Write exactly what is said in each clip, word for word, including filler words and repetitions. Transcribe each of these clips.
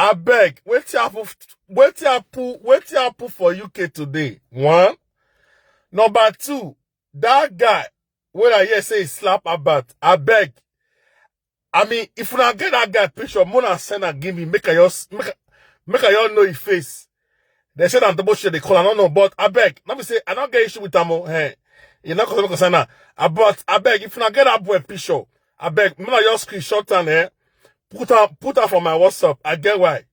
Abeg, wetin happen? Wetin happen? Wetin happen for U K today? One. Number two, that guy wey I hear say he slap Albert. Abeg, I mean, if una get that guy picture, make una send am give me. Make I just make I, make I just know his face. They say that double shit they call. I don't know, but abeg, let me say I don't get issue with am. Oh, hey, you not gonna concern her. Uh, But abeg, if una get that boy picture, abeg, make I just screenshot and eh, put am put am for my WhatsApp. I get why.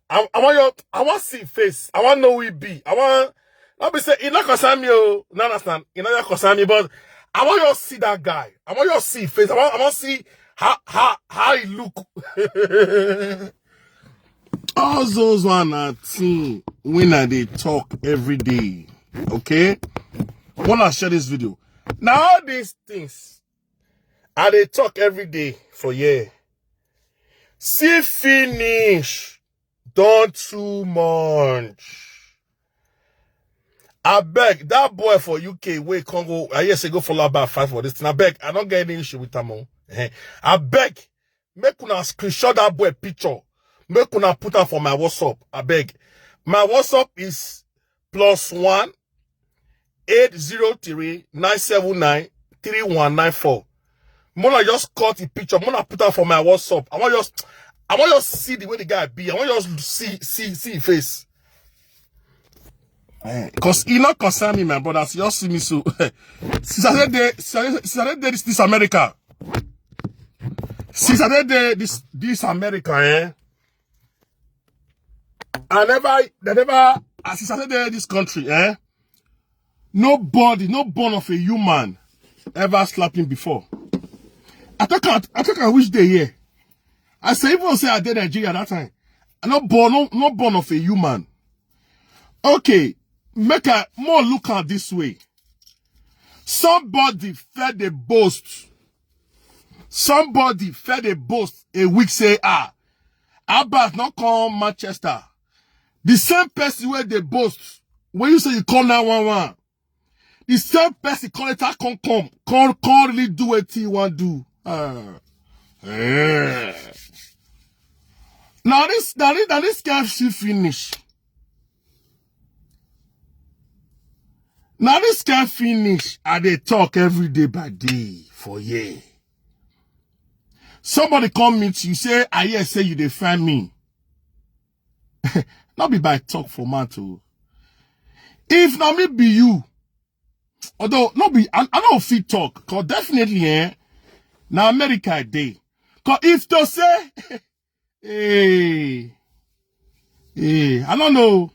I, I want your I want see his face. I want know who he be. I want not be say he not concern me. Oh, no understand. He not concern me, but I want you see that guy. I want you see his face. I want I want see how how how he look. All those one are thing when I they talk every day. Okay? When I share this video. Now all these things I they talk every day for year. See finish. Don't too much. I beg that boy for U K wey come go. I hear say go follow about fight for this thing. I beg, I don't get any issue with am. Oh. Eh. I beg, make una screenshot that boy picture. Make una put am for my WhatsApp. I beg. My WhatsApp is plus one eight zero three nine seven nine three one nine four. Mona just cut the picture. Mona put am for my WhatsApp. I want just I want just see the way the guy be. I want just see see see his face. Because he not concern me, my brothers. You all see me so. Since I said they, since I said they, this, this America. Since I said they, this this America, eh? I never, they never, since I said they, this country, eh? Nobody, no born of a human ever slap him before. I talk, I, I talk, I wish they here. I say even say I did Nigeria that time. I not born, no, no born of a human. Okay, make a more look at this way. Somebody fed the boast. Somebody fed a boast a week say ah, Albert not come Manchester. The same person where they boast when you say you call nine one one. The same person call it come come come come really do what he want do. Uh, eh. Now this now this now this guy see finish. Now this guy finish and they talk every day by day for year. Somebody come meet you say I hear say you dey find me. Not be by talk for man too. If na me be you, although not be I, I don't fit talk because definitely eh, now America day. Because if to say hey, hey, I don't know.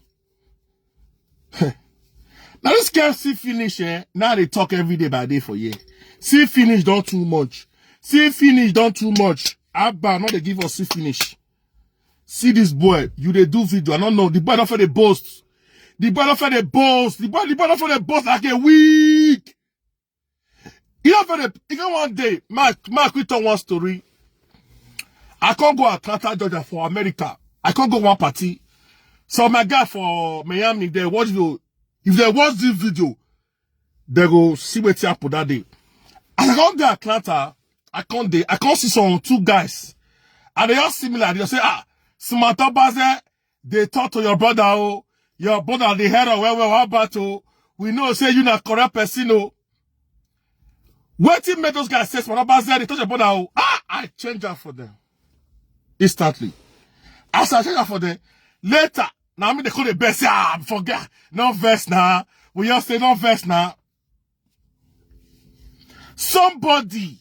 Now this girl see finish eh? Now they talk every day by day for year. See finish don't too much. See finish don't too much. Abba not they give us see finish. See this boy, you they do video. I don't know. The boy don't feel the boast. The boy don't feel the boast. The boy, the boy don't feel the boast like a week. You know, for the, you know, one day, Mark, Mark, we tell one story. I can't go Atlanta, Georgia for America. I can't go one party. So my guy for Miami, they watch video. If they watch this video, they go see what happened that day. As I come to Atlanta, I can't they, I can't see some two guys. And they all see me like they say, ah, Samantha Baze, they talk to your brother, oh, your brother, they head of where we about to. We know say you not correct person, oh. Wetin make those guys say Samantha Baze, they touch your brother, oh. Ah, I change that for them. Instantly. As I change that for them, later, now me they call the best, ah, forget. No verse now. We all say no verse now. Somebody,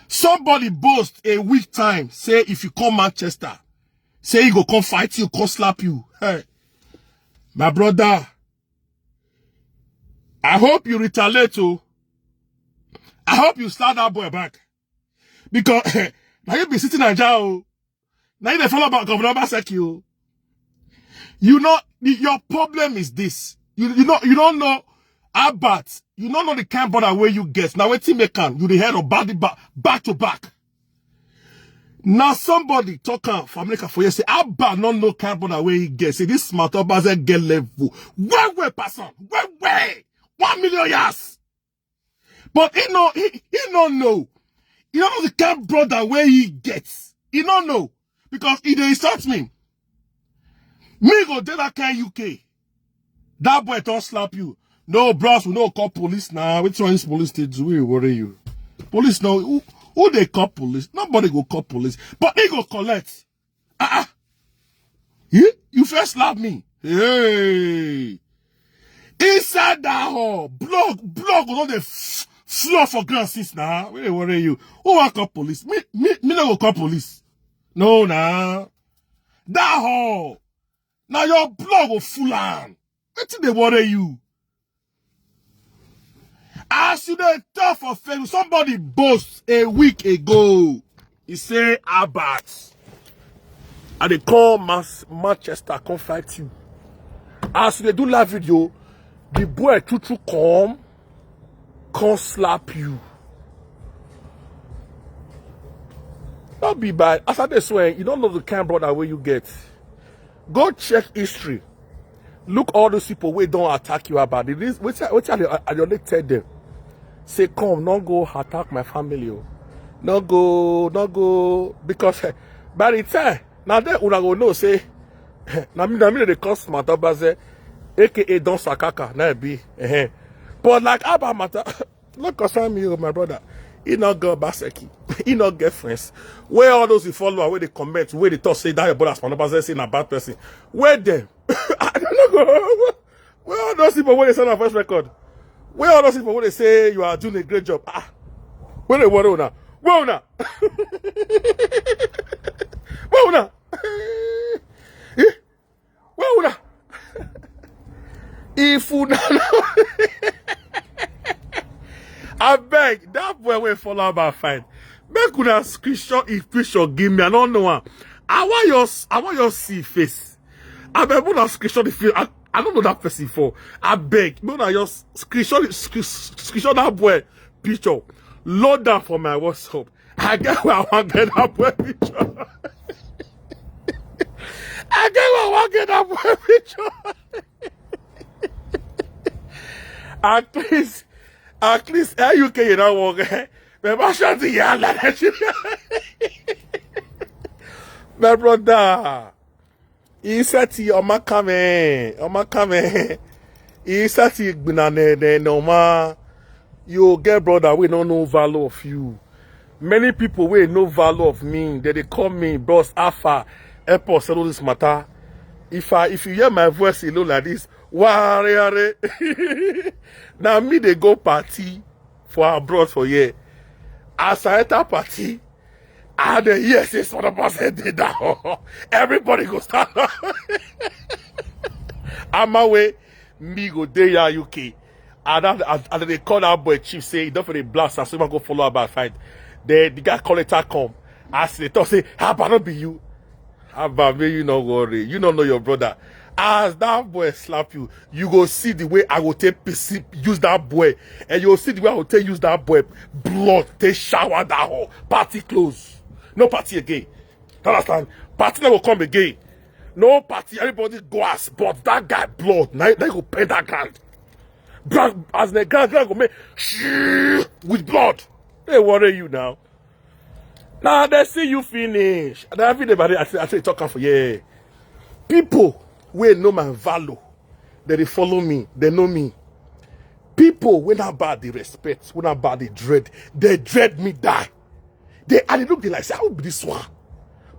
somebody boast a week time. Say if you come Manchester, say he go come fight you, come slap you. Hey, my brother, I hope you retaliate. Oh, I hope you slap that boy back because now you be sitting Naija. Oh, now you dey follow about Governor Obaseki. Oh. You know, the- your problem is this. You you know you don't know Albert. You don't know the kind brother where you get. Now wait till make am. You the head of body back back to back. Now somebody talk am for America for you say Albert not know kind brother where he get. Say this smart Obaze get level. Where where person? Where where? One million years. But he no he, he no know. You don't know the kind brother where he gets. You don't know. Because he dey insult me. Me go dey that kind U K. That boy don't slap you. No, bros, we no call police now. Which one is police to do? We worry you. Police now. Who, who they call police? Nobody go call police. But he go collect. Ah, ah. You, you first slap me. Hey. Inside that hall, block, block, all the f- floor for ground since now. We dey worry you. Who want call police? Me, me, me no go call police. No, nah. That hall. Now your blood go full on. Wetin dey worry you? As you dey talk for Facebook, somebody boast a week ago. He say, Albert, I dey call Mas- Manchester, come fight you. As you dey do live video, the boy true true come, come slap you. Not be bad. As I dey swear, you don't know the kind brother where you get. Go check history. Look all those people wey don attack you about it. This wetin wetin I dey I dey only tell them. Say come, no go attack my family o. No go, no go, because eh, by the time now then una go know say na me na me dey call Smart Obaze, A K A Don Sakaka, na e be. Eh. But like Abba matter, no concern me o, my brother. He no go Baseki. He no get friends. Where all those follower wey dey comment, wey dey talk say that your brother Smart Obaze say na bad person. Where them? I don't know. Where all those people wey dey send our voice record? Where all those people wey dey say you are doing a great job? Ah, where dey worry una? Where una? Where una? Eh? Where una? If una no, I beg that boy wey follow about fight. Make una screenshot his picture give me. I don't know am. I want your I want your see face. I beg una screenshot the face. I, I don't know that person for. I beg. Make una just screenshot screen- screenshot that boy picture. Load that for my WhatsApp. I get where I want get that boy picture. I get where I want get that boy picture. At least, at least, L U K you don't work. Eh? But my shot the yard like that. My brother, he said to your makame, your makame. He said to you, no ma. You get brother, we don't know value of you. Many people wey no value of me, they dey call me, "Bros, Alpha, help us settle this matter." If I if you hear my voice alone like this, warrior. Now me they go party for abroad for here. As I enter party, I dey hear say some of us dey down. Everybody go stand up. I'm away. Me go dey here U K. And I, I, I dey call that boy chief say he don't fit dey blast as soon go follow about fight. The, the guy call it come. As they talk say, "Haba, no be you." Haba, may you not worry. You don't know your brother. As that boy slap you, you go see the way I go take pissy, use that boy. And you go see the way I go take use that boy. Blood, take shower that hole. Party close. No party again. Understand? Party never come again. No party, everybody go as but that guy blood. Now, now you go paint that ground. Ground as the ground, ground go make with blood. They worry you now. Now they see you finish. And every day, I say, I say, talk am for yeah. People wey know my value, they dey follow me, they know me. People wey not bad the respect, wey not bad the dread, they dread me die. They and they look they like say, "How be this one?"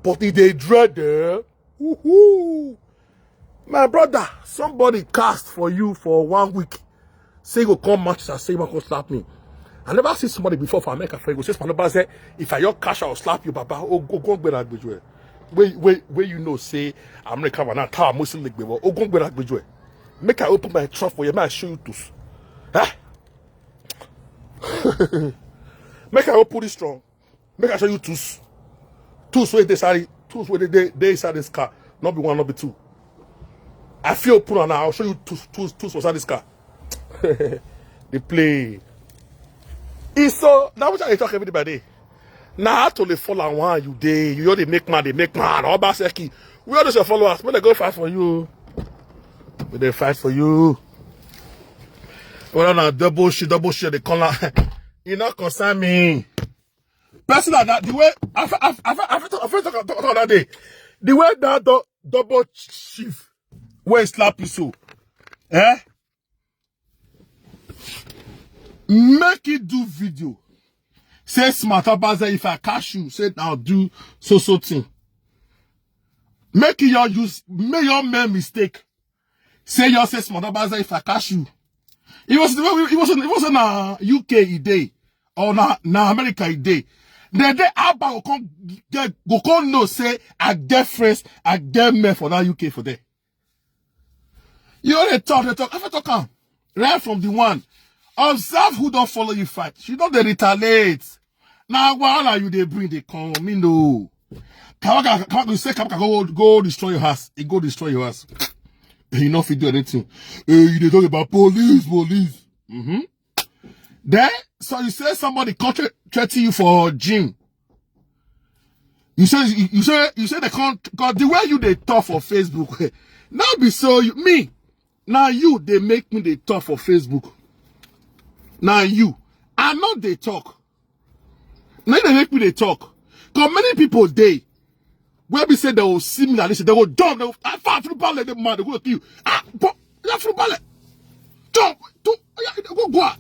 But if they dread them, woohoo. My brother, somebody cast for you for one week. Say you go come Manchester, say you go slap me. I never see somebody before for America. For you go say, "Spanoba say, if I your cash, I'll slap you, Baba." Oh, go go go that way. Where where where you know say America will not tell Muslim league before. Oh, go go that way. Make I open my trunk for you. Make I show you tools. Huh? Make I open this strong. Make I show you tools. Tools wey dey sorry. Tools wey dey dey dey inside this car. Not be one, not be two. I feel open and I'll show you tools tools tools for inside this car. They play. It's so now which I talk everybody. Now how to dey follow one you dey you dey make man dey make man all baseki. We all those your followers when they go fight for you. When they fight for you. Well, now double shit, double shit, they call out. You not concern me. Person like that, the way I, I, I, I, I, I talk, talk, talk that day, the way that do, double chief wey slap you so, eh? Make it do video. Say smart about that if I catch you, say I'll do so so thing. Make your use, make your make mistake. Say your say smart about that if I catch you. It was it was it was in uh, U K a day or na na America a day. Then they about go come get go come know say I get friends, I get men for that U K for there. You only talk, they talk. I talk am right from the one. Observe who don't follow you fight. You don't dey retaliate. Now why are you they bring they come? Me no. Kabaka, Kabaka, you say Kabaka go go destroy your house. He go destroy your house. He no fit do anything. Eh, you dey talk about police, police. Mm-hmm. Then so you say somebody come thre- threaten you for gym. You say you, you say you say they can't because the way you they talk for Facebook. Not be so you, me. Now you they make me they talk for Facebook. Now you, I not they talk. Now they make me they talk. Because many people they where be say they will see me like this, they will jump. They will, I far through ballet, they mad, they go to you. Ah, but you through ballet. Jump, to yeah, they go go.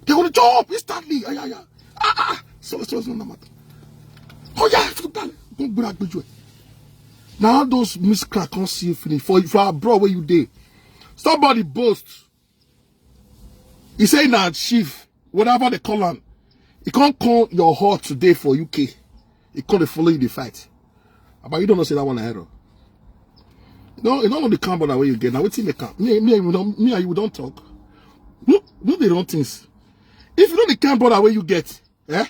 They gonna jump instantly. Ah, yeah, yeah. Ah, ah. So so so no matter. Oh yeah, through ballet. Go go back with you. Now those miscrack can't see you finish for for abroad where you dey. Somebody boast. He say na chief, whatever they call him. He can't call your heart today for U K. He can't follow you the fight. But you don't know say that one a error. No, you don't know the kind brother where you get. Now wait till they come. Me, me, you don't, me and you don't talk. No, no, they don't things. If you know the kind brother where you get, eh?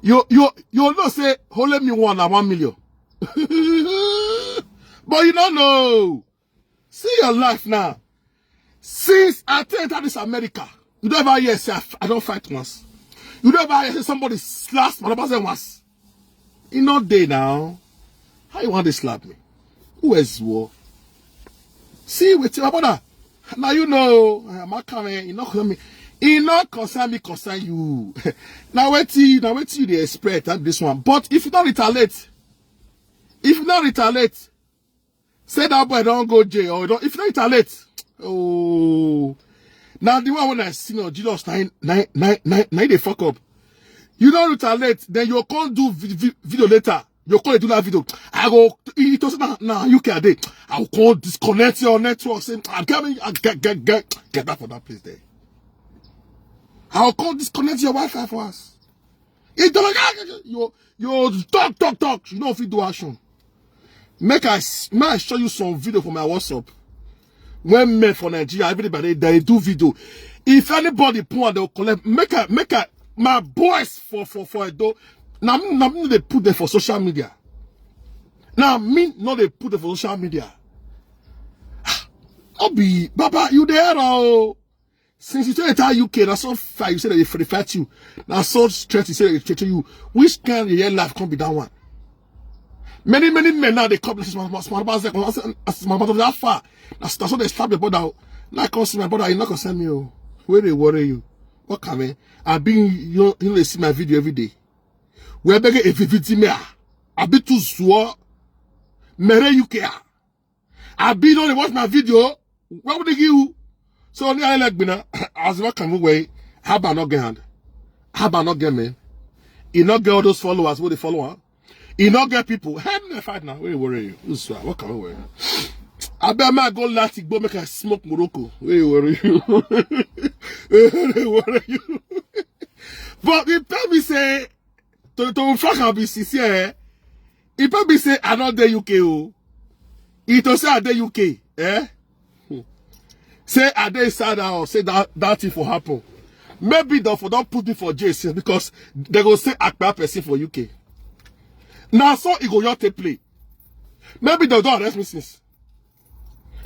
You, you, you know say, hold me one at one million. But you don't know. See your life now. Since I tell you that is America, you don't ever hear say I, I don't fight once. You don't ever hear say somebody slaps my brother once. You not day now. How you want to slap me? Who is war? See with your brother. Now you know. I'm not coming. You not coming. He not concern me, concern you. Now wait till now wait till you they expect that this one. But if you don't retaliate, if you don't retaliate, say that boy don't go jail or don't, if you don't retaliate, oh, now the one when I see no Jesus, now now now now now they fuck up. You don't retaliate, then you can't do vi- vi- video later. You can't do that video. I go it was now now you can day. I will call disconnect your network. Say I get me, I get get get get back from that place there. I will call disconnect your Wi-Fi for us. It don't you you talk talk talk. You know if you do action. Make I s- make I show you some video for my WhatsApp. When men for Nigeria, everybody they do video. If anybody poor, they'll collect. Make a make a my boys for for for Edo. Now now they put them for social media. Now me no they put them for social media. I'll be Baba, you there? Oh, since you tell the U K, that's so far you say that they fight you. That's so stress you say that they threaten you. Which kind of your life can't be that one? Many many men now they come this small small small as small as that far. That's that's what they slap the brother. Now come see my brother, you not concern me. Oh. Where they worry you? What can me? I been you you know they see my video every day. We're begging if you me. I be too sure. Mere U K. I be don't watch my video. What would they give you? So only I like me now. As what can we wait? How about not get hand? How about not get me? You not get all those followers. What they follow? Huh? You not get people. Help me fight now. Where worry you? This is what can we worry? I bet my go let it go make I smoke Morocco. Where worry you? Where worry you? But you tell me say to to fuck up is sincere. He probably say I not the U K. Oh. He to say I the U K. Eh? Hmm. Say I dey inside house, say that that thing for happen. Maybe they for don't put me for jail since because they go say akpa person for U K. Now so it go your take play. Maybe they don't arrest me since.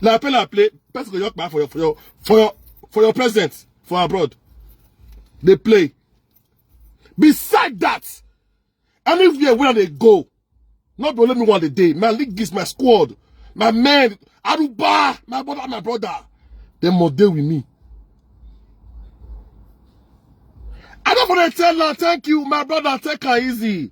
Like play like play, person go your kpa for your for your for your for your presence for abroad. They play. Beside that, anywhere where they go, not be only me one the day. My league is my squad, my men, Aruba, my brother, my brother. They must deal with me. I don't want to tell her, "Thank you, my brother, take her easy."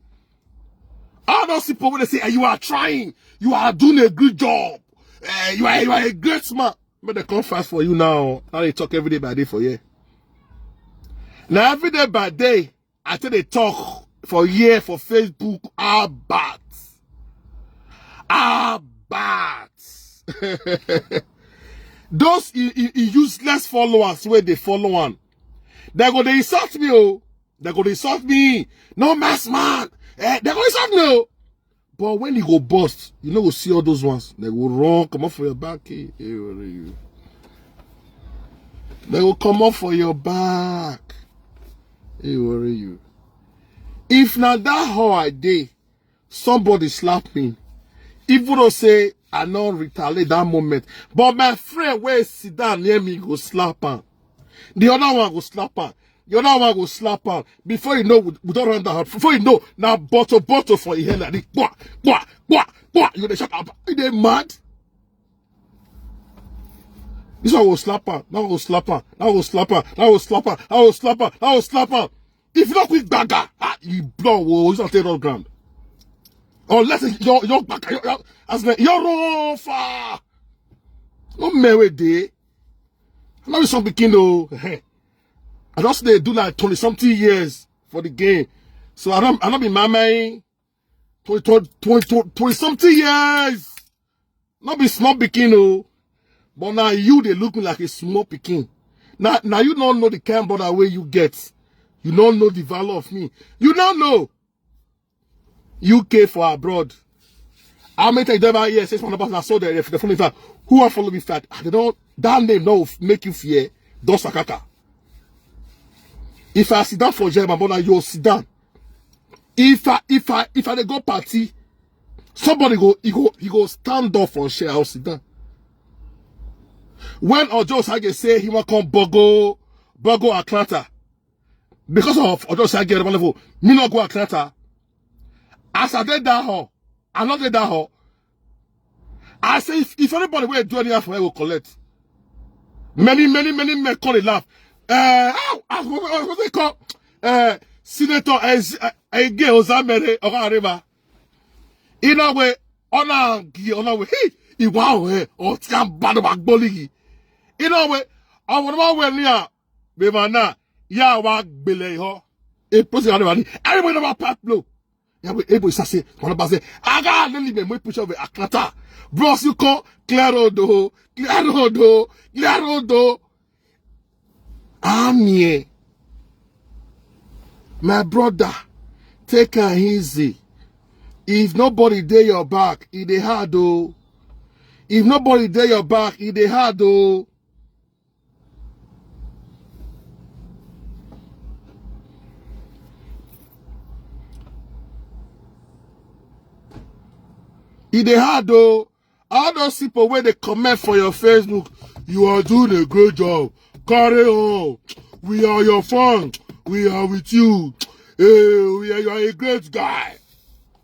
I don't see people, they say, "Eh, you are trying, you are doing a good job, eh, you are, you are a great man." But they come fast for you now. Now they talk every day by day for you. Now every day by day, I tell they talk for year for Facebook. How bad? How bad? Those i- i- i- useless followers where they follow on, they go they insult me. Oh, they go they insult me. No mass man. Eh, they go insult me. Oh. But when you go bust, you know go see all those ones. They go run, come up for your back. Eh, eh, worry you. They go come up for your back. Hey, worry you. If not that how I day, somebody slap me. Even though say I not retaliate that moment, but my friend where sit down near me go slap her. The other one go slap her. The other one go slap her. Before you know, we, we don't run down. Before you know, now bottle bottle for your head like this. Bwah, bwah, bwah, bwah. You dey shout, "Are they mad?" This one will slap her. That one will slap her. That one will slap her. That one will slap her. That one will slap her. That one will slap her. If you don't quick bagger, ah, you blow. Will you take on ground? Unless your your bagger, your, your, as in, you're wrong far. No mere day. I'm not some begin though. I just they do like twenty something years for the game. So I don't I don't be my mind. Twenty, twenty, twenty, twenty, twenty something years. Not be small begin, oh. But now you they look me like a small picking. Now now you don't know the kind brother where you get. You don't know the value of me. You don't know. U K for abroad. How many times you ever hear six hundred person I saw the the phone in fact? Who are following fact? They don't that name don't make you fear. Don't sakaka. If I sit down for jail, my brother, you sit down. If I if I if I dey go party, somebody go he go he go stand up for chair or sit down. When Ojo Sage say he wan come bogo bogo Atlanta because of Ojo Sage level, me not go Atlanta. As I did that hall, I not did that hall. I say if, if anybody will do anything for I will collect. Many, many, many men call it laugh. Uh, how, how, what, what they call? Uh, Senator uh, again Ozamere or Areva. In a way, on a on a way, he wow, eh, or Tiam Bado Bagboligi. In a way, I want to wear near Bevana, Yawa Beleho. A person, everybody never pack blow. Yàwé ebo ìsàsè wọn bá sẹ aga lẹni bẹ mú ipusẹ ọbẹ àkàtà bros you come clear road o clear road o clear road o. Amie, my brother, take am easy. If nobody dey your back e dey hard o. If nobody dey your back e dey hard o. E dey hard o. All those people wey dey comment for your Facebook, you are doing a great job. Carry on. We are your fans. We are with you. Hey, we are, you are a great guy.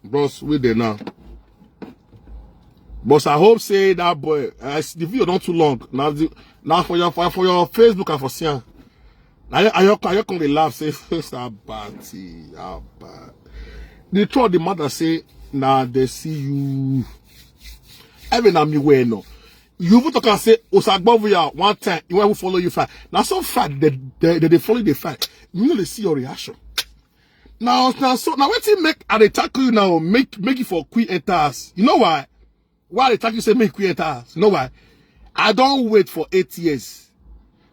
Bros, we dey now. But I hope say that boy, I see the video not too long. Now the now for your for, for your Facebook I for see am. Now I you come dey laugh say first abati abba. The truth the matter say now they see you. Even na me wey no. You even talk and say Osagbovuya one time he wan follow you fight. Now so fight they they they dey follow the fight. You no dey see your reaction. Now now so now wetin make I dey tackle you now make make it for queen enters. You know why? Why I dey tackle you say make queen enters? You know why? I don't wait for eight years.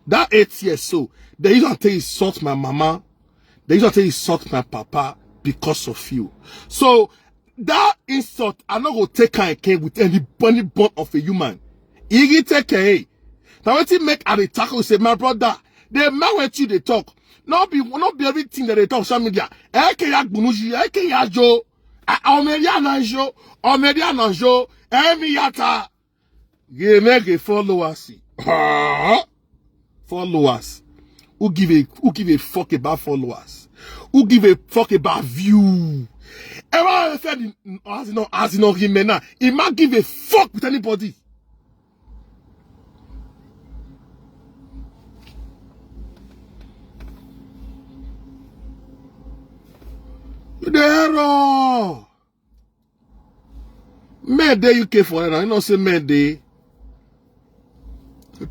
That eight years so they use am take insult my mama. They use am take insult my papa because of you. So that insult I no go take am again with any any bond of a human. Igi take care. Now wetin make I dey tackle say my brother, the man wetin you dey talk. No be no be everything that they talk social media. Eke ya gbunuji, eke ya jo. Omeri anajo, omeri anajo. Emi yata. Ye make a followers. Followers. Who give a who give a fuck about followers? Who give a fuck about view? Everyone said as you know as you know him now. He might give a fuck with anybody. You dey error. Men dey U K for now. You know say men dey.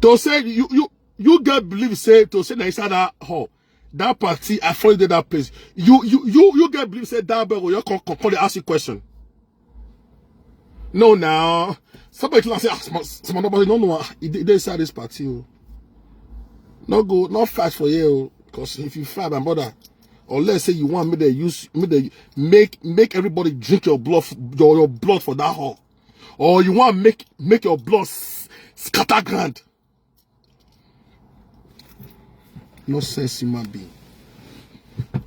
To say you you you get believe say to say na inside that hall, that party, I follow you dey that place. You you you you get believe say that boy go just come come come dey ask you question. No, now somebody tell am say ah, small small nobody no know ah, e dey dey inside this party o. No go no fight for here o, because if you fight, my brother, unless say you want make dem use make dem make make everybody drink your blood f- your your blood for that hall, or you want make make your blood s- scatter ground. No sense human being.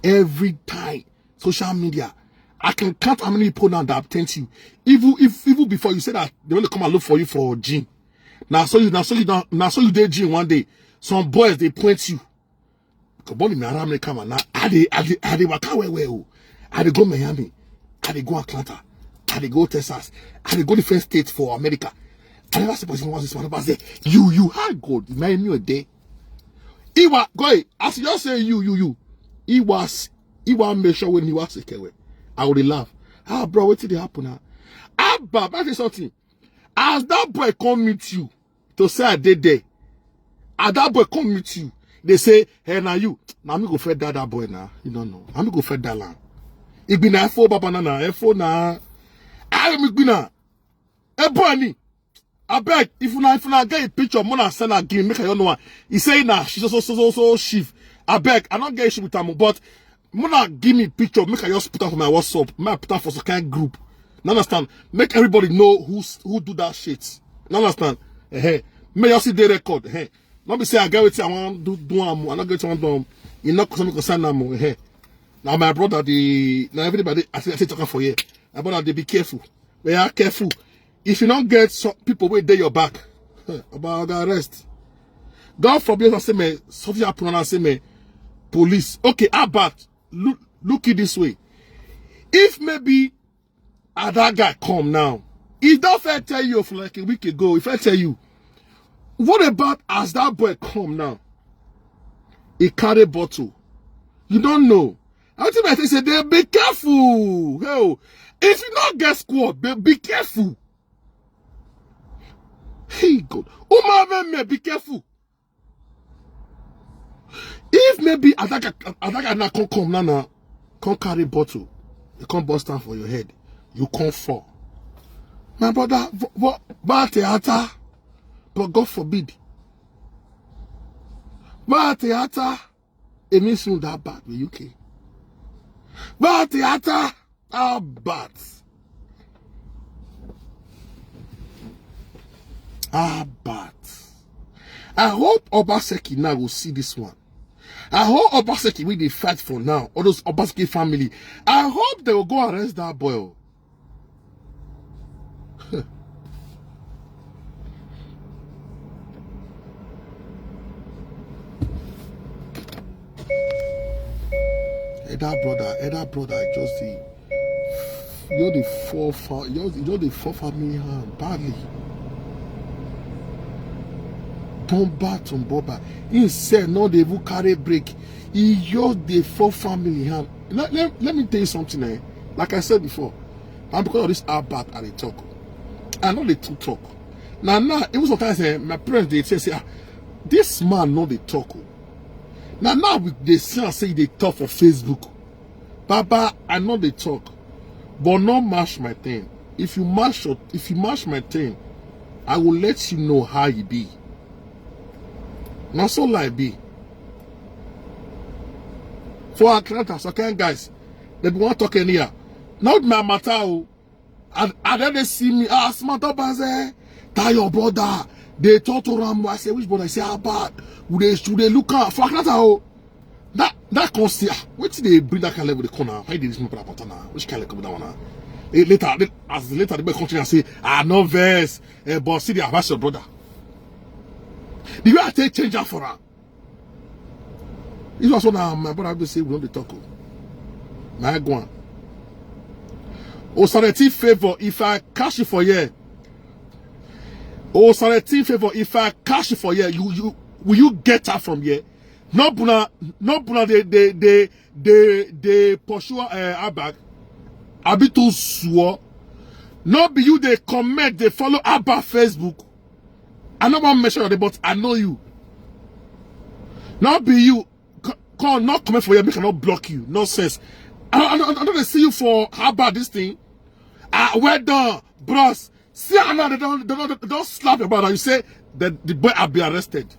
Every time social media, I can count how many people now that have thanked you. Even if even before you say that they want to come and look for you for gym. Now so you now so you now, now so you dey gym one day. Some boys they point you. Come on, me around me come on now. I dey I dey I dey waka well well. Oh. I dey go Miami. I dey go Atlanta. I dey go Texas. I dey go different states for America. I never see person was this one. I say you you had God. My new day. He was go as you just say you you you. He was he was make sure when he was sick away. I would laugh. Ah, bro, what did happen now? Ah, baba, that is something. As that boy come meet you to say I did there, as that boy come meet you, they say, hey, now you, now me go fed that that boy now. You don't know. Now me go fed that land. It be na F O baba na na F O na. I me be na. Hey boy ni. I beg if una if una get a picture, mona send a give me make I don't know. He say na she so so so so shift. I beg, I don't get issue with am, but mona give me picture, make I just put am for my WhatsApp, make I put am for some kind group. You understand? Make everybody know who s- who do that shit. You understand? Eh, eh. May you see the record. Eh. Not be say I get wetin I want do do am. I not get wetin I want do am. You not concern concern am. Eh. Now my brother the now everybody I say I say talking for here. My brother they be careful. We are careful. If you don't get some people wey dey your back, about arrest. God forbid I say me something happen and I say me police. Okay, how about look look it this way. If maybe as that guy come now, he don't fair tell you for like a week ago. If I tell you, what about as that boy come now? He carry bottle. You don't know. I think I say they be careful. Hell, if you not get squad, be, be careful. Hey God, Uma may be careful. If maybe Adaka Adaka na come come now now, come carry bottle, you come bust down for your head, you come fall. My brother, what bad theater, but God forbid. Bad theater, it means soon that bad with U K. Bad theater, how bad? How bad? I hope Obaseki now will see this one. I hope Obaseki will dey fight for now. All those Obaseki family. I hope they will go arrest that boy. Oh. Elder brother, elder brother, just the you're the four fa- you're, you're the four family hand badly. Bomba to bomba. He said no, they will carry break. He you're the four family hand. Let, let, let me tell you something, eh? Like I said before, and because of this Albert and the talk, I know the two talk. Now now, even sometimes eh, my parents they say, say ah, this man know the talk. Oh. Now now we they see and say they talk for Facebook. Baba, I know they talk, but not mash my thing. If you mash your, if you mash my thing, I will let you know how you be. Not so like be. For Atlanta, so can guys, they be want talk in here. Not my matter. Oh. And, and then they see me, ah, smart up and say, that your brother. They talk to Rambo. I say, which brother? I say, how bad? Would they should they look out for Atlanta? Oh. That that can see ah, wait till they bring that kind of level the corner. Why did this man put up now? Which kind of come down now? Eh, later, then, as later the boy continue and say, ah, no verse. Eh, but see the advice your brother. The way I take change out for her. This was what uh, my brother have to say we don't talk. Oh. My guan. Osareti favor if I catch you for here. Osareti favor if I catch you for here. You you will you get her from here? No be una, no be una dey, dey, dey, dey, dey pursue, eh, Abag. Abi to swore. No be you dey comment, dey follow Abag Facebook. I no wan mention your name, but I know you. No be you. C-, come, not comment for you, make I not block you. Nonsense. I, I, I, I no dey see you for Abag this thing. Ah, well done, bros. See, I know they don't, they don't, they don't slap your brother. You say that the boy have been arrested.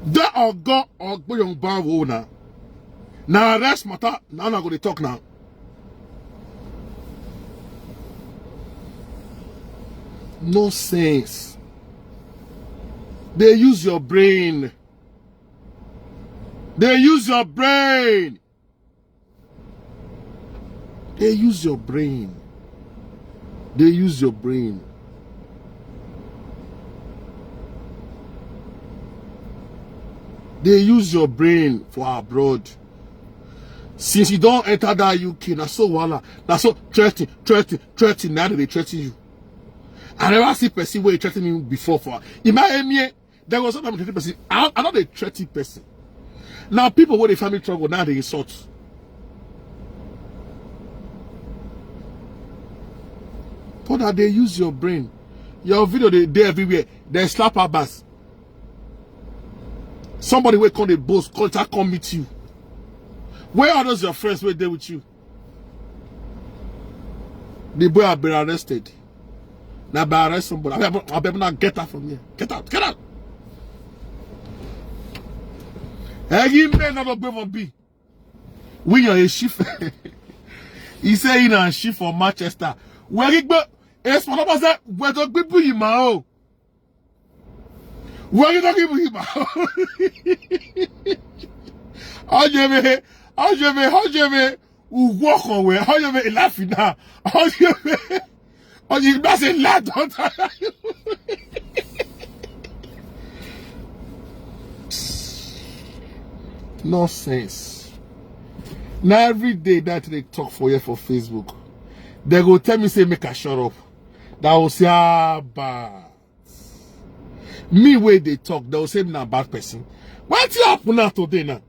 That Ogo Ogboyongba wo na. Now arrest matter. Now I go dey talk now. No sense. They use your brain. They use your brain. They use your brain. They use your brain. They use your brain for abroad. Since you don't enter that U K, na so wala, na so threaten, threaten, threaten. Now they threaten you. I never see person where threaten me before for. In my area, there was sometimes threaten person. I, I not a threaten person. Now people where they find me trouble, now they insult. But that they use your brain. Your video they, they everywhere. They slap our bass. Somebody will come the boss, call, come meet you. Where are those your friends where they with you? The boy have been arrested. Now by arrest somebody. I better, I better not get out from here. Get out, get out. Hey, you may not go for B. We are a chief. He say in a chief for Manchester. Where he go? It's one of us that where the people you ma. Where you talking about? How you me? How you me? How you me? Who walk away? How you me? Laughing now. How you me? How you me? Say laugh, don't. Nonsense. Now every day that they talk for you for Facebook, they go tell me say make I shut up. That will say ah bah. Me where they talk, they will say me na bad person. What you happen now today now?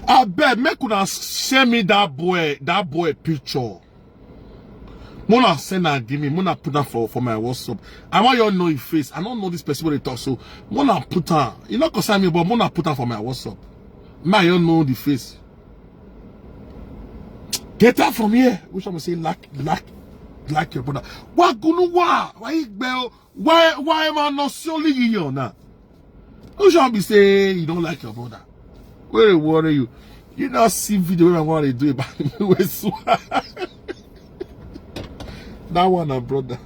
I bet make una send me that boy, that boy picture. Mona send and give me. Mona put that for, for my WhatsApp. I want you all know his face. I don't know this person when they talk. So Mona put her. You not concern me, but Mona put her for my WhatsApp. My you know the face. Get out from here. Which one say like like like your brother? What gunu wa? Why you bell? Why why am I not solely you now? Who shall be say you don't like your brother? Where they worry you? You not see video when I want to do about me. That one, a brother,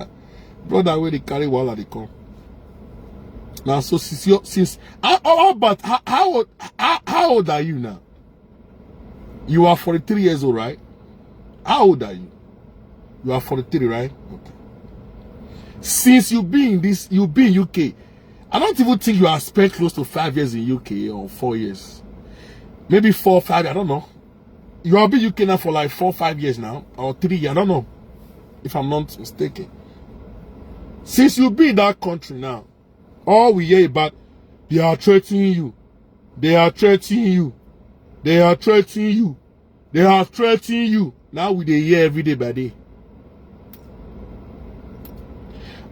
brother where they carry while they come. Now so since you since how, how about how, how old how, how old are you now? You are forty-three years old, right? How old are you? You are forty-three, right? Okay. Since you be in this, you be in U K. I don't even think you have spent close to five years in U K or four years. Maybe four, five, I don't know. You have been U K now for like four, five years now, or three years, I don't know. If I'm not mistaken. Since you be in that country now, all we hear about, they are threatening you. They are threatening you. They are threatening you. They are threatening you. Now we dey hear every day by day.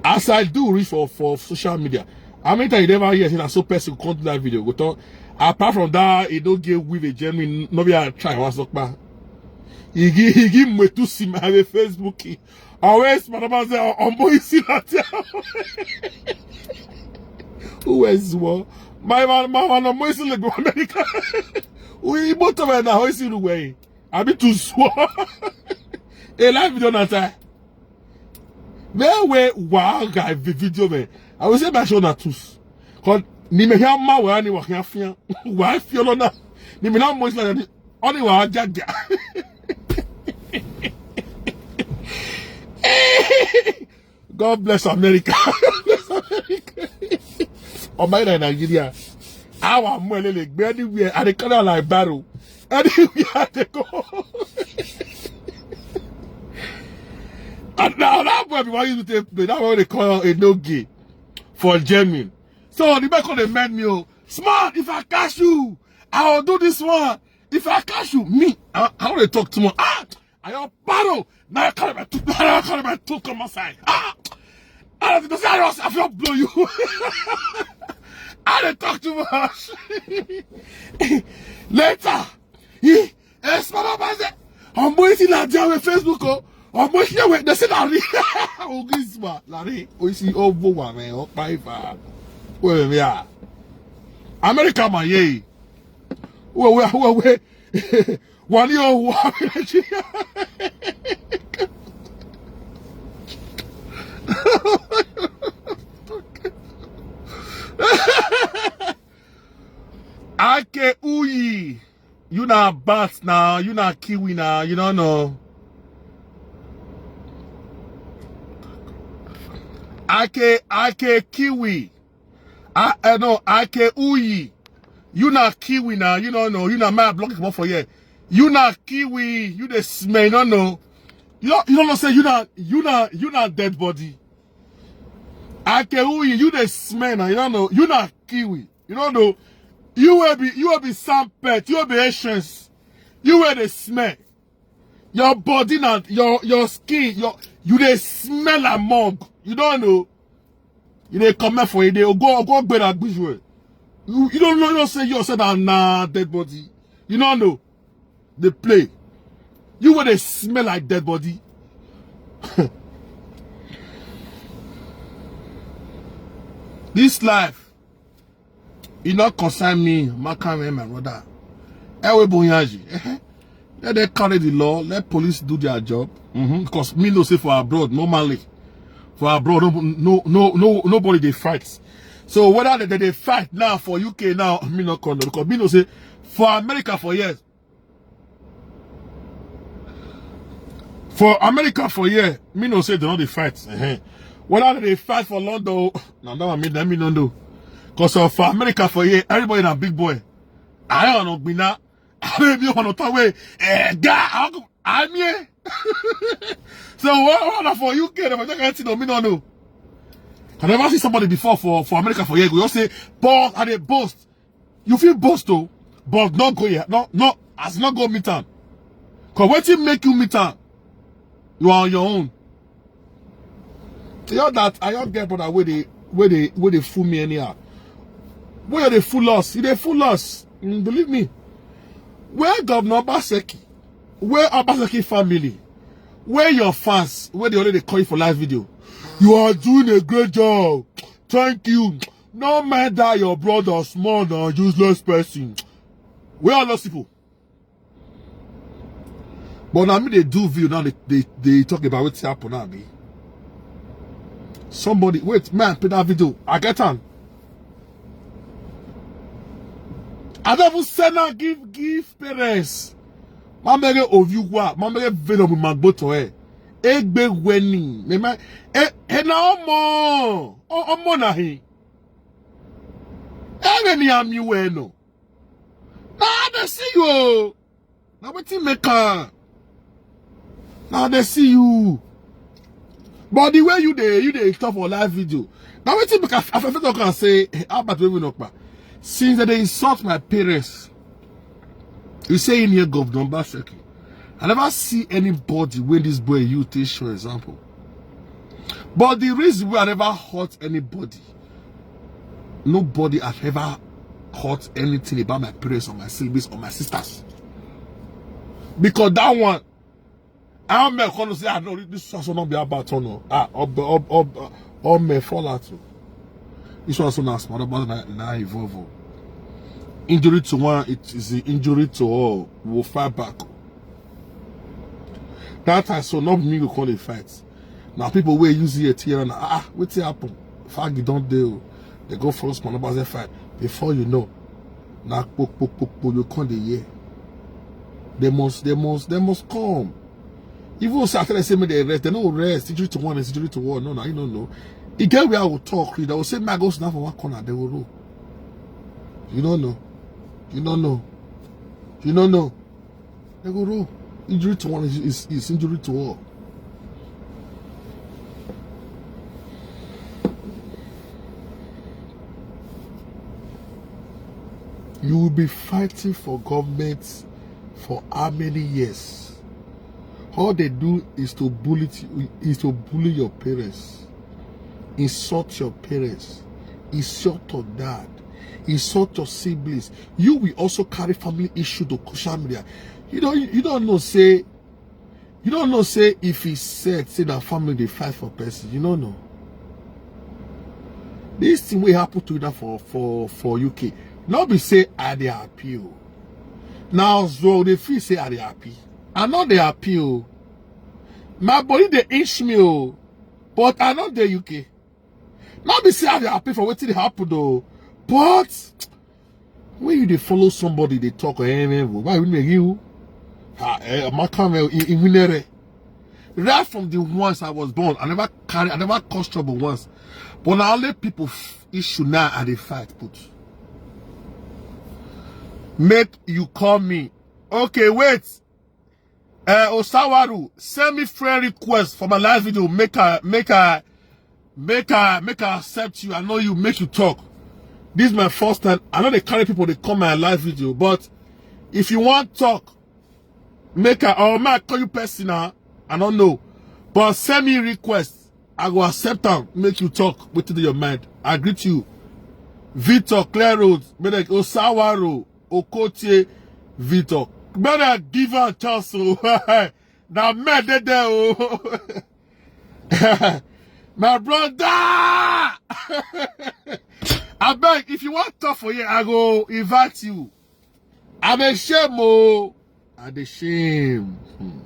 As I do reach for, for social media, how many times you never hear say na so person come do that video? Go talk. Apart from that, he don't give with a German. No be I try one sokpa. He give he give me to see my Facebook. Always, madam say, "Omo isi na tia." Who is what? My man, my man, omo isi le go America. We both of us na isi the way. I be too swore. A live video na time. Where where wa guy vi- video me. I will say my show na tools. Cause ni me here ma wa ni wa here fia. Wa fia lo na. Ni me na mo isi na ni. Only wa jaja. God bless America. Bless America. Oh my Nigeria. Our money like anywhere. I dey carry like barrel. Anywhere I dey go. And now that boy be wan use me take play. That one wey dey call a no gay for German. So the boy come dey mend me o. Smart, if I catch you, I will do this one. If I catch you, me, I, I want to talk too much. Ah, I don battle. Now I carry my two, now I carry my two come outside. Ah, I don't say I just, I feel blow you. I don't talk too much. Later, he, eh, small up, I say, I'm waiting at their Facebook. Oh, I'm waiting wait. They say Larry. Oh, this man, Larry. Oh, you see, oh, boy, man, oh, five. Where we are? America, my yay. Where, where, where, where? Wani o wa Nigeria. Ake Uyi, you na bat now, you na kiwi now, you don't know. Ake, Ake Kiwi. I, I know, Ake Uyi. You na kiwi now, you don't know. You na my block come for here. You na kiwi, you dey smell, you don't know. You don't, you don't know say you na, you na, you na dead body. Ake Uyi, you dey smell now, you don't know. You na kiwi, you don't know. You will be, you will be some pet, you will be Asians. You will dey smell. Your body na your, your skin, your, you dey smell among. You don't know. You dey come for e dey go go gbera gbiju. You, you don't know, you don't say yourself na, na dead body. You don't know. They play. You wey dey smell like dead body. This life, e no concern me, Makame, my brother. Ewe Bonyaji. Eh, eh. Let them carry the law. Let police do their job. Mm-hmm. Because me no say for abroad, normally. For abroad, no, no, no, no, nobody dey fight. So whether they, they, they fight now for U K now, me no condone. Because me no say for America for years. For America for here, me no say they no dey fight. Eh-heh. Whether they dey fight for London, o, na that one me, let me no know. Because of for America for here, everybody na big boy. I don't know, be now. I don't know, talk way. Eh, guy, I'm here. So what, what for U K? If I can't see, no, me no know. I never see somebody before for, for America for here. You say, boss, and they boast. You feel boast though, but not go here. No, no, as not go meet am. Cause wetin make you meet am, you are on your own. Tell that I don't get brother where they, where they, where they fool me anyhow. Where they fool us? They fool us. Mm, believe me. Where Governor Obaseki? Where Obaseki family? Where your fans? Where they already call you for live video? You are doing a great job. Thank you. No matter your brother, small or useless person. Where are those people? But now me they do view now they, they, they talk about what's happened now. Be somebody wait, man, put that video. I get on. I don't even send now give give parents. Mamere oviwa, mamere velo mu magboto eh. Egbe weni. Me ma e e na omo. O- Omo na he. Ere ni ami we no. Now they see you. Now wetin make am? Now they see you. But the way you dey you dey talk for live video. Now wetin make I I fit talk and say, "Hey, Albert wey we knock back." Since that they insult my parents, you say in here Governor Obaseki. I never see anybody when this boy you take show example. But the reason why I never hurt anybody, nobody have ever hurt anything about my parents or my siblings or my sisters. Because that one, I don't make to say, "Ah, no, this one should not be about no." Ah, ob, ob, ob, ob, me fall out. This one so now small, but now, now evolve. Injury to one, it is the injury to all. We'll fight back. That time, so not me go call a fight. Now people will use it here and, ah, ah, wetin happen? Fagi don't deal. They go for small numbers they fight. Before you know, now po po po po you come the year. They must, they must, they must come. Even say after they say me they rest, they no rest. Injury to one is injury to one. No, no, you don't know. E get where I will talk. They will say, "My ghost now for one corner." They will roll. You don't know. You don't know. You don't know. They go roll. Injury to one is, is, is injury to all. You will be fighting for government for how many years? All they do is to bully, is to bully your parents, insult your parents, insult your dad, insult your siblings. You will also carry family issue to social media. You don't you don't know say you don't know say if he said say that family they fight for person. You don't know. This thing will happen to you now for for for U K. Not be say I dey happy o. Now so they feel say I dey happy. I not dey happy o. My body they inch me o. But I not the U K. Not be say I dey happy for wetin dey happen though. But when you dey follow somebody dey talk eh, eh, eh, why you make you? Ah, eh, my camera in, in winere. Right from the once I was born, I never carry, I never caused trouble once. But now only people f- issue now I dey fight put. Make you call me. Okay, wait. Uh, Osawaru, send me friend request for my live video. Make I make I make I make I accept you. I know you make you talk. This is my first time. I know they carry people they come my live video, but if you want talk, make I or make I call you personal. I don't know, but send me request. I go accept am. Make you talk. Wetin dey your mind? I greet you. Victor, Clear Road, Medek, Osawaro, Okotie, Victor. Better give her chance. Oh. Now men dey there. Oh. My brother. I beg, if you want talk for here, I go invite you. I dey shame o. I dey shame. Hmm.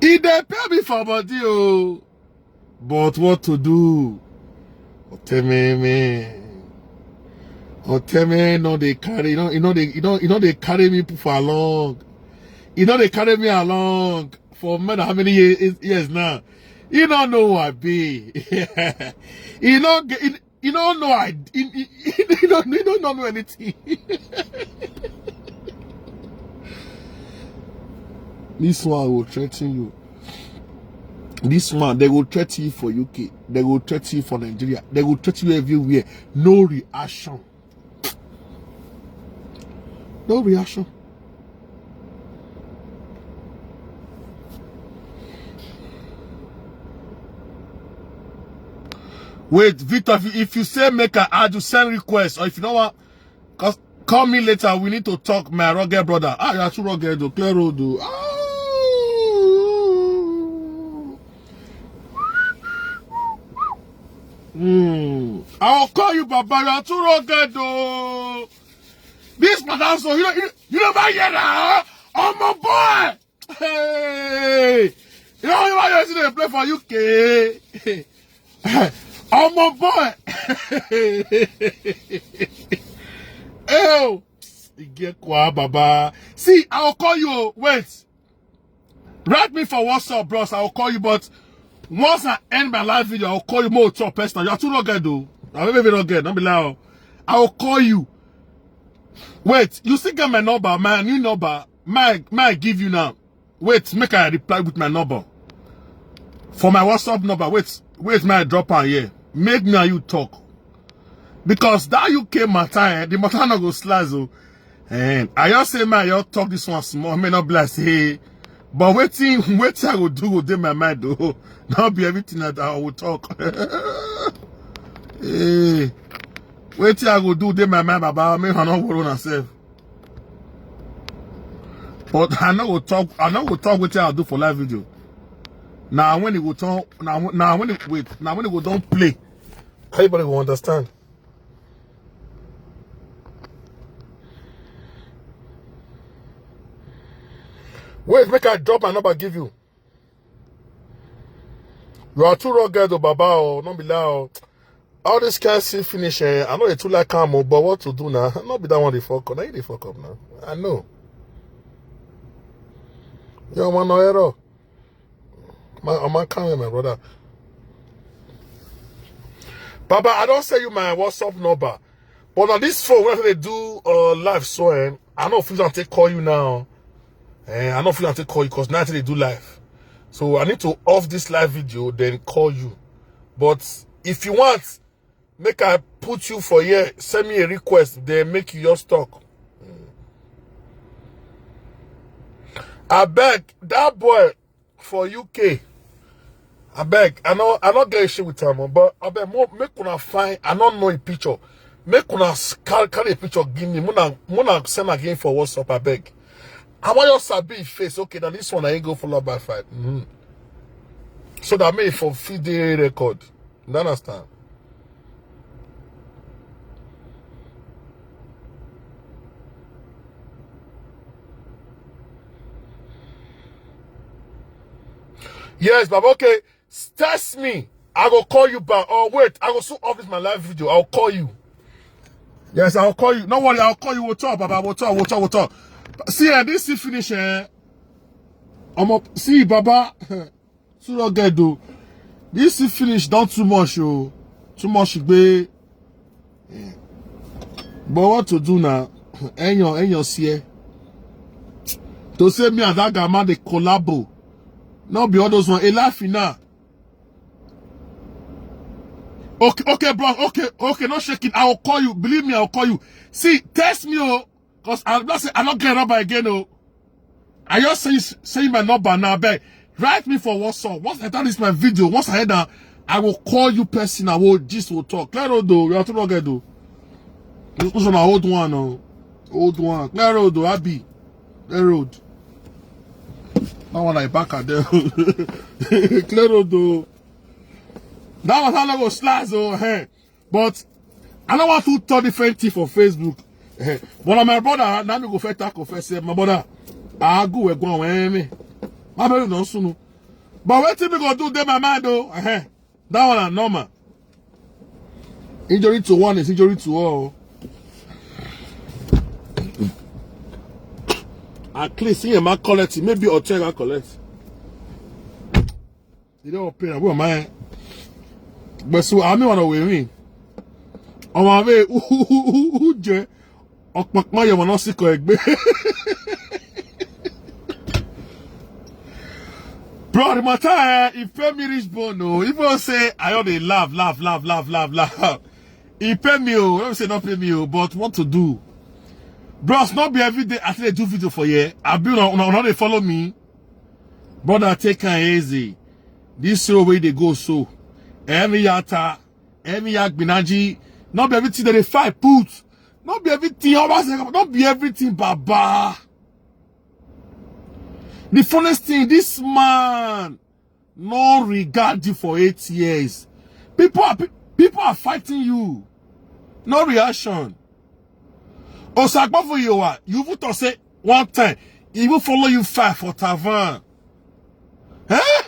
E dey pay me for body o. But what to do? Otememe. Oteme no dey carry, you know, you know they you know you know they carry me for along. You know they carry me along for more than how many years, years now. You don't know who I be. You know, you, you don't know I you, you, you, don't, you don't know anything. This one will threaten you. This one, they will threaten you for U K. They will threaten you for Nigeria. They will threaten you everywhere. No reaction. No reaction. Wait, Victor, if you, if you say make I add you, send request, or if you don't want, cause call me later. We need to talk, my rugged brother. Ah, you are too rugged, though. Clear road, though. Ah. Hmm. I'll call you, Baba. You are too rugged, though. This madam, so you know, you, you never hear that? Oh my boy. Hey, you know why you see they play for U K? Oh my boy. Oh, you get kwa, Baba. See, I'll call you. Wait. Write me for WhatsApp, bros. I'll call you, but once I end my live video, I'll call you more to personal. You are too rugged, though. I'm very rugged. Don't be loud. I'll call you. Wait, you still get my number, my new number. My my give you now. Wait, make I reply with my number. For my WhatsApp number, wait, wait, my drop on here. Make me and you talk. Because that U K matter, eh, the matter no go slice. Oh. And I just say my you talk this one small, may not bless. Hey, but waiting, waiting I go do go dey my mind though. Not be everything that I will talk. Hey, waiting I go do dey my mind, Baba. Make I not worry myself. But I no go talk. I no go talk wetin I do for live video. Now when it go talk, now now when it wait, now when it go don't play, everybody will understand. Wait, make I drop my number give you. You are too rugged, oh, Baba, oh, no be lie, oh. All this can see finish, eh? I know you too like am, oh, but what to do now? Not be that one they fuck up. Now you dey fuck up now. I know. Yo, man, no error. My, I'm not coming, my brother. Baba, I don't send you my WhatsApp number. But on this phone, when they do uh, live, so eh, I know if I take call you now. Eh, I know if I take call you because now they do live. So I need to off this live video, then call you. But if you want, Make I put you for here. Send me a request. They make you just talk. I beg that boy for U K. I beg. I know I not get issue with him, but I beg more make una find. I don't know a picture. Make una carry, carry a picture. Give me. Muna Muna send again for WhatsApp. I beg. I want your sabi face. Okay, now this one I ain't go follow by five. Mm-hmm. So that me for feed the record. You understand? Yes, Baba. Okay, test me. I go call you back. Oh wait, I go soon off this my live video. I'll call you. Yes, I'll call you. No worry, I'll call you. What's up, Baba? What's up? What's up? What's up? See, eh, this is finish. Eh? I'm up. See, Baba. Surrogate though. This is finish. Don't too much, oh. Too much, babe. Yeah. But what to do now? Enyo, Enyo, see. To say me and that guy man they collabo. Not be all those one. A life in now. Okay, okay, bro. Okay, okay. Not shaking. I will call you. Believe me, I will call you. See, test me, oh. Cause I'm not say I not get rubber again, oh. I just say say my number now, beg. Write me for WhatsApp. Once I done this my video, once I head down, I will call you person. I will just will talk. Clear road though. You are too rugged though. This one old one, oh. Old one. Clear road though. Abi. Clear road. That one I back at there. Clear road though. That one how I go slice, oh, hey. But I don't want to talk different thing for Facebook. Eh, but na my brother, now me go first talk confess. Say, my brother, I go we go away me. My brother don't sunu. But wetin me go do dey my mind though? Eh, that one na normal. Injury to one is injury to all. At least he might collect it. Maybe Otega collect. You don't pay. Who am I? But so I mean, one way me. On my way, who jẹ ọpọpọ yẹn wọn sì kọ ẹgbẹ. Bro, the matter, eh, if pay me reach bone, no. If I say I only laugh, laugh, laugh, laugh, laugh, laugh. He pay me, oh, don't say not pay me, oh, but what to do? Bros, not be every day I say do video for you. I be on, on, on they follow me. Brother, take am easy. This show way they go so. Every yata, every yagbinaji, not be everything that they fight put. Not be everything. Always, not be everything, Baba. The funniest thing, this man no regard you for eight years. People are pe- people are fighting you. No reaction. Osagbo for you are. You even to say one time. He even follow you five for Tavan. Eh?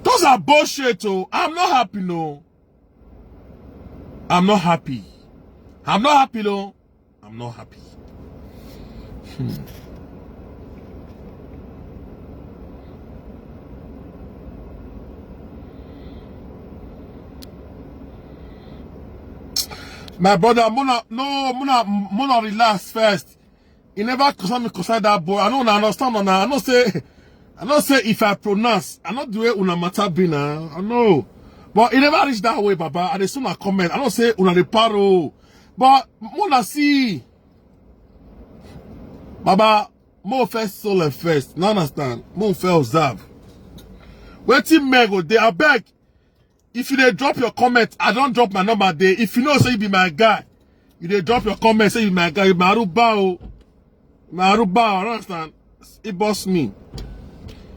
Those are bullshit, oh. I'm not happy, no. I'm not happy. I'm not happy, no. I'm not happy. Hmm. My brother, Muna, no, Muna, Muna, relax first. He never concern me, concern that boy. I don't understand, man. I don't say, I don't say if I pronounce, I not do it una matter be now. I know. But it never reach that way, Baba. And as soon I comment, I don't say una the paro. But Muna see, Baba, more first soul and first. No understand. More first observe. Waiting me go there. I beg. If you dey drop your comment, I don't drop my number there. If you know say you be my guy, you dey drop your comment, say you be my guy, you Maruba, oh. Maruba, understand? He boss me.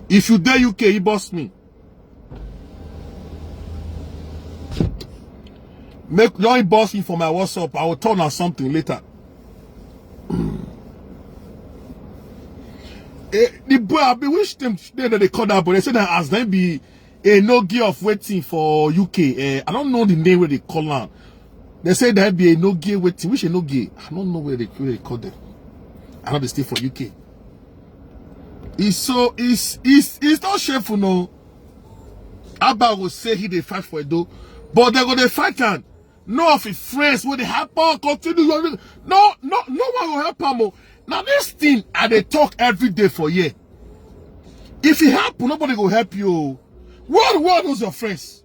If you dey U K, he boss me. Make don't boss me for my WhatsApp. I will turn on something later. Eh, the boy, I be wish them they, they call that boy. They say that as they be a no give of waiting for U K. Eh, I don't know the name where they call am. They say that be a no give waiting. Which a no give? I don't know where they, where they call them. I know they stay for U K. It's so it's it's it's not shameful, no. Abba will say he dey fight for Edo, but they go dey fight am. No of his friends wey dey help am continue. No, no, no one go help am o. Now this thing I dey talk every day for here. If it happen, nobody go help you. World, world knows your friends.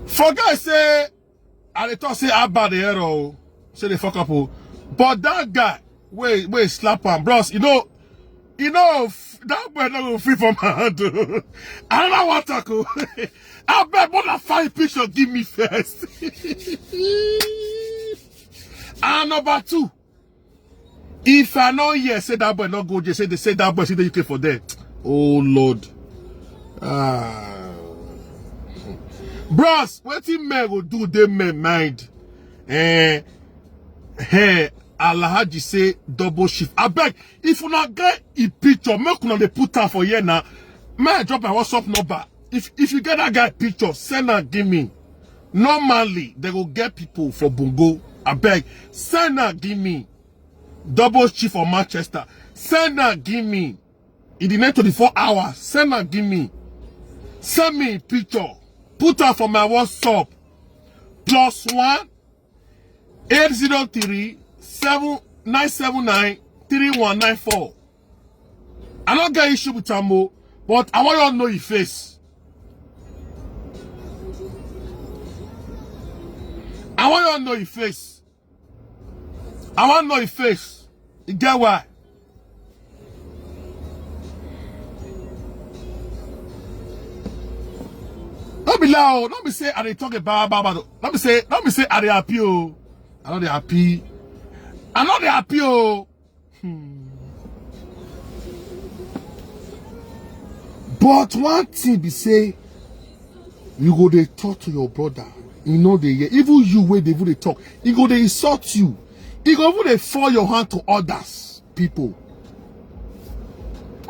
For guys say, I dey talk say Abba dey error o, say dey fuck up o. But that guy, wait, wait, slap am, bros. You know, you know, f- that boy not go free from my hand. O. I don't want to go. I bet more than five picture give me first. And number two, if I know here, say that boy not go, just say they say that boy see the U K for there. Oh Lord. Ah. Bros, wetin men go do dey men mind? Eh, hey, Alhaji say double shift. I beg, if una get a picture, make una dey put am for here now. May I drop my WhatsApp number? If if you get that guy picture, send am give me. Normally, they go get people for Bongo. I beg, send am give me. Double shift for Manchester. Send am give me. In the next twenty-four hours, send am give me. Send me a picture. Put am for my WhatsApp. Plus one eight zero three seven nine seven nine three one nine four. I don't get issue with am o, but I want you know your face. I want you know your face. I want know your face. You get why? Don't be loud. Don't be say I dey talk about bad bad. Don't be say don't be say I dey happy o. I no dey happy. I no dey happy o. Hmm. But one thing be say, you go dey talk to your brother. You know dey hear. Even you wey dey even dey talk, he go dey insult you. He go even dey fall your hand to others people.